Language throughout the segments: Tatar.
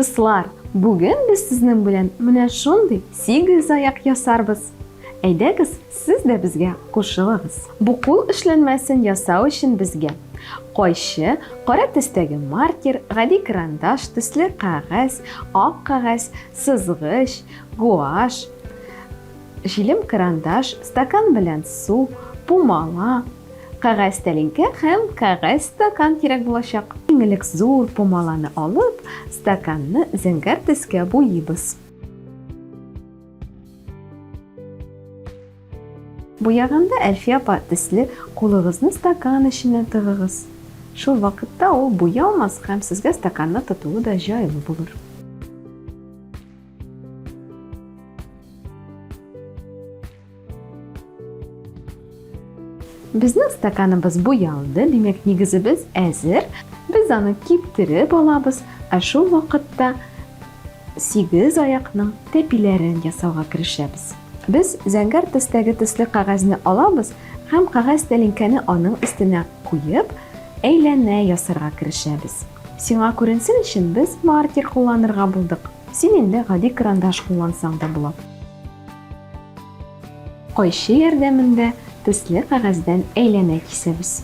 Дуслар, бүген без сезнең белән менә шундый сигезаяк ясарбыз. Әйдәгез, сез дә безгә кушылыгыз. Бу кул эшләнмәсен ясау өчен безгә кайчы, кара төстәге маркер, гади карандаш, төсле кәгазь, ак кәгазь, сызгыч, гуашь, җилем карандаш, стакан белән су, пумала, кәгазь тәлинкә һәм кәгазь стакан кирәк булачак. Иң элек зур пумаланы алып, стаканны зәңгәр төскә буйыйбыз. Буяганда Әлфия апа төсле кулыгызны стакан эченә тыгыгыз. Шул вакытта ул буялмас һәм сезгә стаканны тотуы да җайлы булыр. Безнең стаканыбыз буялды, димәк, нигезебез әзер. Без аны киптереп алабыз, ә шул вакытта сигезаякның тәпиләрен ясауга керешәбез. Без зәңгәр төстәге төсле кәгазьне алабыз һәм кәгазь тәлинкәне аның өстенә куеп, әйләнә ясарга керешәбез. Сиңа күренсен өчен без маркер кулланырга булдык. Син инде гади карандаш куллансаң да була. Кайчы ярдәмендә төсле кәгазьдән әйләнә кисәбез.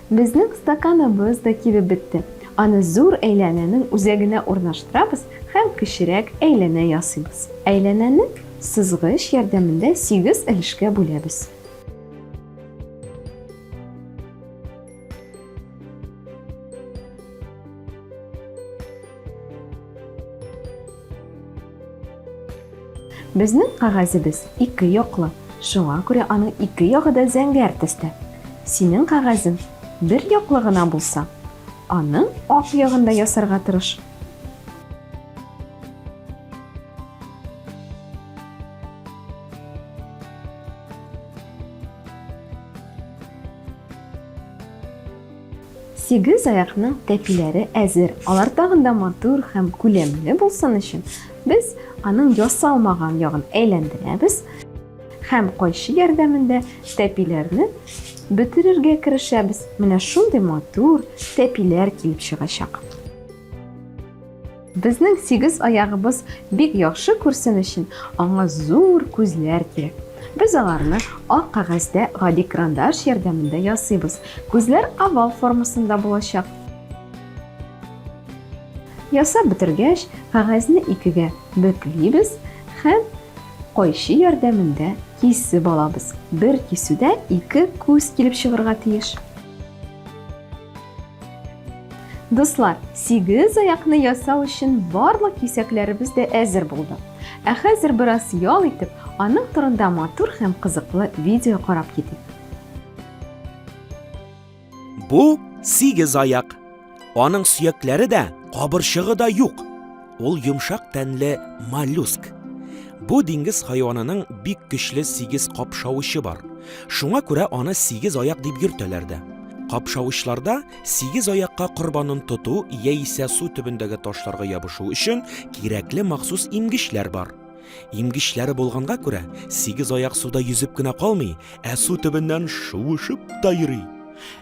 Безнең стаканыбыз да кибеп бетте. Аны зур әйләнәнең үзәгенә урнаштырабыз һәм кечерәк әйләнә ясыйбыз. Әйләнәне сызгыч ярдәмендә 8 өлешкә бүләбез. Безнең кәгазебез ике яклы, шуңа күрә аның ике ягы да зәңгәр төстә. Синең кәгазең бер яклы гына булса, аның ак ягын да ясарга тырыш. Сигезаякның тәпиләре әзер. Алар тагын да матур һәм күләмле булсын өчен, без аның ясалмаган ягын әйләндерәбез һәм кайчы ярдәмендә тәпиләрне бөтерергә керешәбез. Менә шундый матур тәпиләр килеп чыгачак. Безнең сигезаягыбыз бик яхшы күрсен өчен аңа зур күзләр кирәк. Без аларны ак кәгазьдә гади карандаш ярдәмендә ясыйбыз. Күзләр овал формасында булачак. Ясап бетергәч, кәгазьне икегә бөклибез һәм кайчы ярдәмендә кисеп алабыз. Бер кисүдә ике күз килеп чыгарга тиеш. Дуслар, сигезаякны ясау өчен барлык кисәкләребез дә әзер булды. Ә хәзер бераз ял итеп, аның турында матур һәм кызыклы видео карап китик. Бу сигезаяк. Аның сөякләре дә, кабырчыгы да юк. Ул йомшак тәнле моллюск. Бу диңгез хайванының бик көчле сигез капшавычы бар. Шуңа күрә аны сигез аяк дип йөртәләр дә. Капшавычларда сигез аякка корбанын тоту яисә су төбендәге ташларга ябышу өчен кирәкле махсус имгечләр бар. Имгечләре булганга күрә, сигез аяк суда йөзеп кенә калмый, ә су төбеннән шуышып та йөри.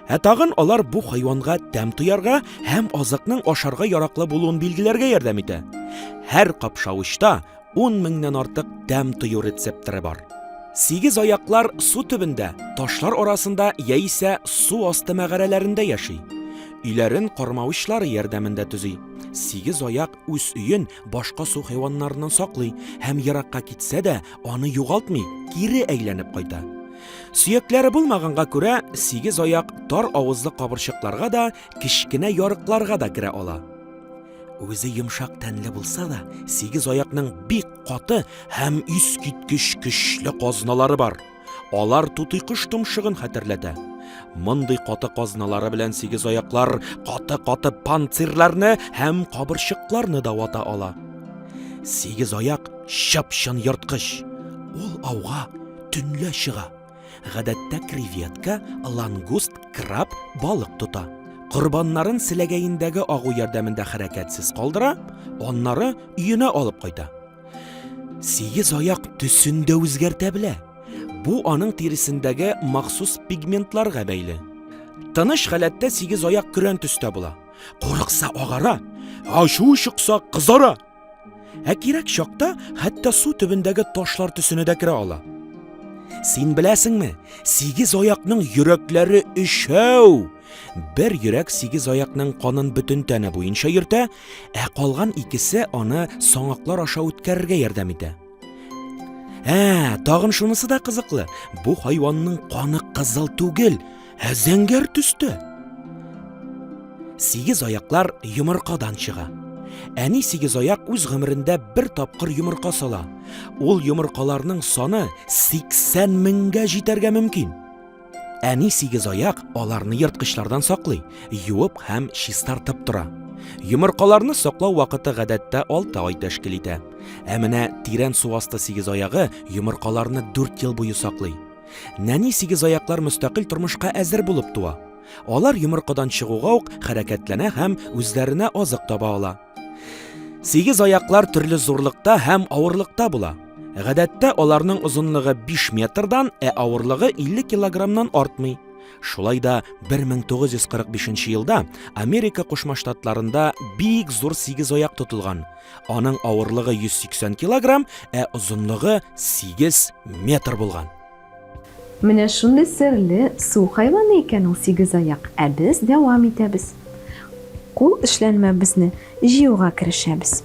Ә тагын алар бу хайванга тәм тоярга һәм азыкның ашарга яраклы булуын билгеләргә ярдәм итә. Һәр капшавычта 10 меңнән артык тәм тою рецепторы бар. Сигез аяклар су төбендә, ташлар арасында яисә су асты мәгарәләрендә яши. Өйләрен кармавычлары ярдәмендә төзи. Сигез аяк үз өен башка су хайваннарыннан саклый һәм еракка китсә дә, аны югалтмый, кире әйләнеп кайта. Сөякләре булмаганга күрә, сигез аяк тар авызлы кабырчыкларга да, кечкенә ярыкларга да керә ала. Үзе йомшак тәнле булса да, сигез аякның бик каты һәм искиткеч көчле казналары бар. Алар тутый кош томшыгын хәтерләтә. Мондый каты казналары белән сигез аяклар каты-каты панцирларны һәм кабырчыкларны да вата ала. Сигез аяк чып-чын ерткыч. Ул ауга төнлә чыга. Гадәттә креветка, лангуст, краб, балык тота. Корбаннарын селәгәендәге агу ярдәмендә хәрәкәтсез калдыра, аннары өенә алып кайта. Сигез аяк төсен дә үзгәртә белә. Бу аның тиресендәге махсус пигментларга бәйле. Тыныч халәттә сигез аяк көрән төстә була. Курыкса агара, ачуы чыкса кызара. Ә кирәк чакта хәтта су төбендәге ташлар төсенә дә керә ала. Син беләсеңме, сигез аякның йөрәкләре өчәү. Бер йөрәк сигез аякның канын бөтен тәне буенча йөртә, ә калган икесе аны саңаклар аша үткәрергә ярдәм итә. Ә, тагын шунысы да кызыклы. Бу хайванның каны кызыл түгел, ә зәңгәр төстә. Сигез аяклар йомыркадан чыга. Әни сигез аяк үз гомерендә бер тапкыр йомырка сала. Ул йомыркаларның саны 80 меңгә җитәргә мөмкин. Әни сигезаяк аларны ерткычлардан саклый, юып һәм чистартып тора. Йомыркаларны саклау вакыты гадәттә 6 ай тәшкил итә. Ә менә тирән су асты сигезаягы йомыркаларны 4 ел буе саклый. Нәни сигезаяклар мөстәкыйль тормышка әзер булып туа. Алар йомыркадан чыгуга ук хәрәкәтләнә һәм үзләренә азык таба ала. Сигез аяклар төрле зурлыкта һәм авырлыкта була. Гадәттә аларның озынлыгы 5 метрдан, ә авырлыгы 50 килограммнан артмый. Шулай да 1945 елда Америка Кушма Штатларында бик зур сигез аяк тотылган. Аның авырлыгы 180 килограмм, ә озынлыгы 8 метр булган. Менә шундый серле су хайваны икән ул сигезаяк, ә без дәвам итәбез. Кул эшләнмәбезне җыюга керешәбез.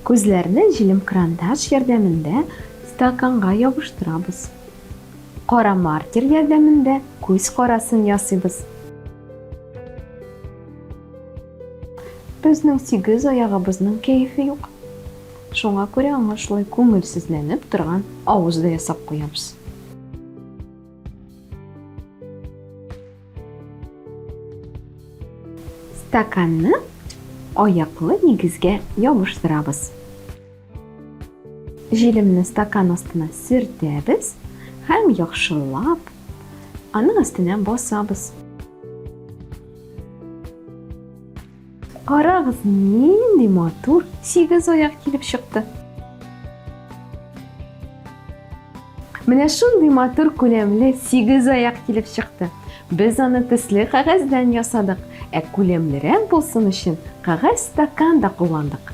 Күзләрне җилем карандаш ярдәмендә стаканга ябыштырабыз. Кара маркер ярдәмендә күз карасын ясыйбыз. Безнең сигез аягыбызның кәефе юк. Шуңа күрә аңа шулай күңелсезләнеп торган авыз да ясап куябыз. Стаканны аяклы нигезгә ябыштырабыз. Җилемне стакан астына сөртәбез һәм яхшылап аның өстенә басабыз. Карагыз, нинди матур сигез аяк килеп чыкты. Менә шундый матур күләмле сигез аяк килеп чыкты. Без аны төсле кәгазьдән ясадык, ә күләмлерәк булсын өчен кәгазь стакан да кулландык.